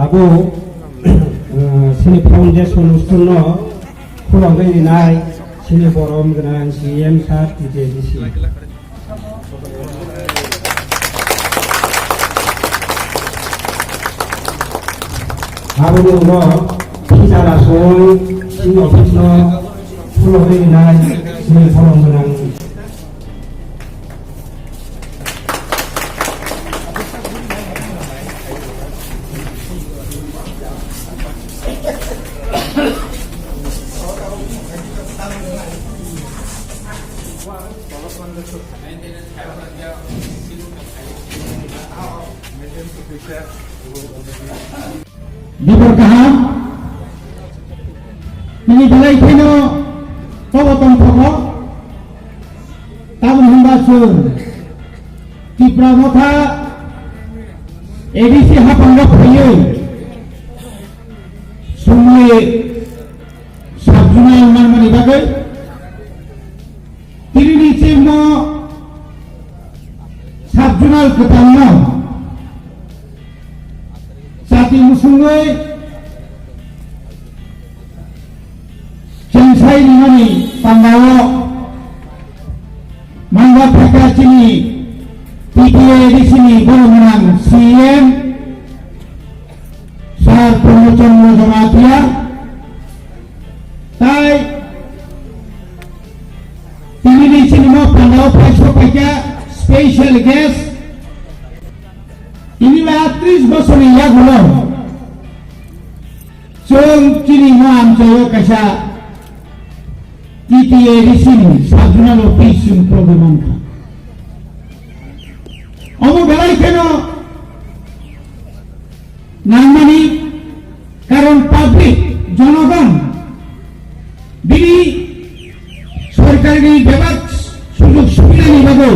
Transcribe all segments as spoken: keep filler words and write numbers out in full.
Abo, eh, sini foundation অনুষ্ঠানno khulogwi rinai sini borom gwnang C M sir, T T A D C. Aboni ulo teacher aswk chini office no khulogwi rinai chini borom gwnang. Dibor kaham, nini belai kheno tobo tongthogo, tabuk hwnba chwng Tipra Motha A D C haphango phaiwi sumui sub-zonal manmani bagwi tinini chwngno sub-zonal kwtalno chati musungwi chwngsai rimani pangao mangba phaikha chini T T A D C ni borok gwnang C M Sir Purno Chandra Jamatia, tai tinini chini mo pangao phai sok phaikha special guest, tini bai tris bosorni yagulo chwng chini mo amchaio kaisa T T A D C ni sub-zonal office chwng program mankha. Omo belai kheno nangmani, karon public, jonogon, bini sorkarni bebak sujog subidani bagwi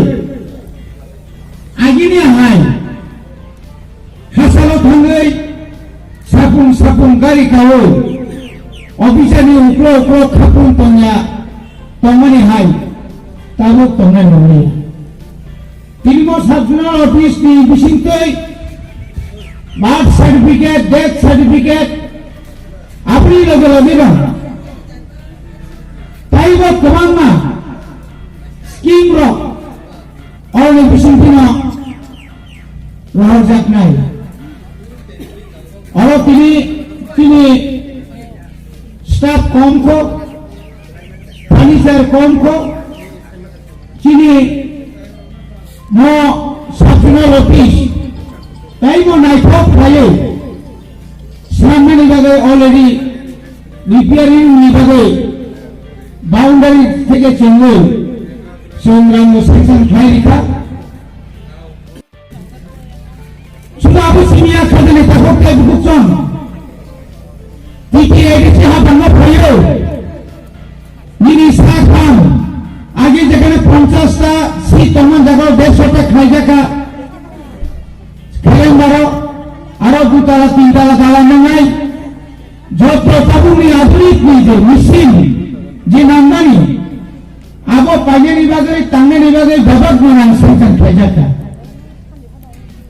agini hai hasalo thangwi sapung sapung gari kawi officer ni uklo uklo khapung tongya tongmani hai tabuk tongnai nongya. Tini mo sub-zonal office ni bisingtwi birth certificate, death certificate, aboni loge loge no taibo kwbangma scheme rok oroni bisingtwi no rohorjaknai. Oro tini, tini staff kom kho, furniture kom kho, chini mo sub-zonal office taibo naithok khlaiwi swnamnani bagwi already repairing ni bagwi boundary theke chengwi chwng rangno sanction khlai rikha. Suda abo simi ya khajani takhuk tei bukhuk chwng T T A D C haphango phaio. Nini sakham agi jekhane ponchash ta seat tongma jagao dersho ta khlaijakha. Kheleng baro aro dutala tintala dalan nangnai. Joto tabukni adhunik ni je machine je nangnani abo painani bagwi tangnani bagwi bebak gwnang sanction khlaijakha.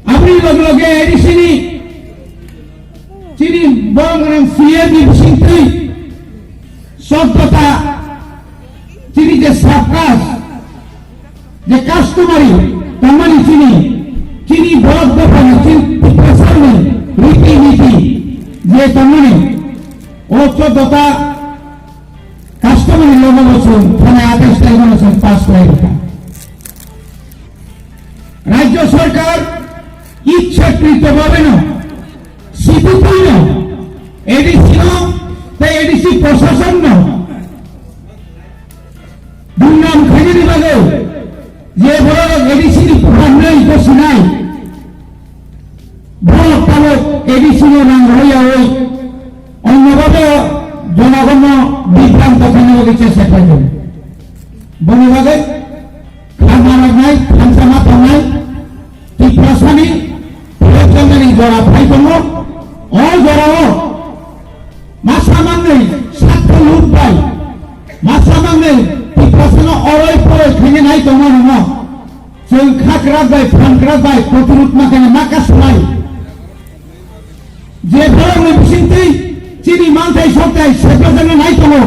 Aboni loge loge A D C ni chini borok gwnang C M ni bisingtwi soddota chini je sub-caste je customary tongmani chini, chini borok dophani chini Tiprasani riti niti je tongmani o soddota customary law no chwng thani atais tarik no chwng pass khlai rwkha. Rajya sarkar ichhakrito bhabe no, sibutwi no, A D C no, tei A D C prashasan no dumram khainani bagwi je borok A D C ni buphang nai gosinai, borok tabuk A D C no rang rohoryawi onno bhabe jonogonno bibranto khaina bagwi chesta khlaijak. Boni bagwi kha narwknai, thansa ma tongnai, Tipra Nai tongma nungno. Chwng kha kwrak bai, phan kwrak bai, protirud ma khe ma kaslai. Je borokni bisingtwi chini manthai sokthai sepajakna nai tongo.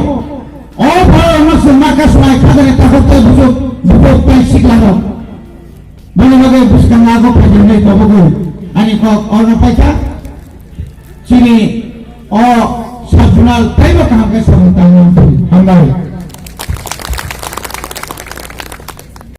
O borokno chwng ma kaslai khajani takhuk tei bujuk, bujuk tei siklano. Boni bagwi bwskang nago phaidi hwnwi tobogwi ani kok orno paikha. Chini o sub-zonal teibo kaham khe samung tangma wngthung. Hambai.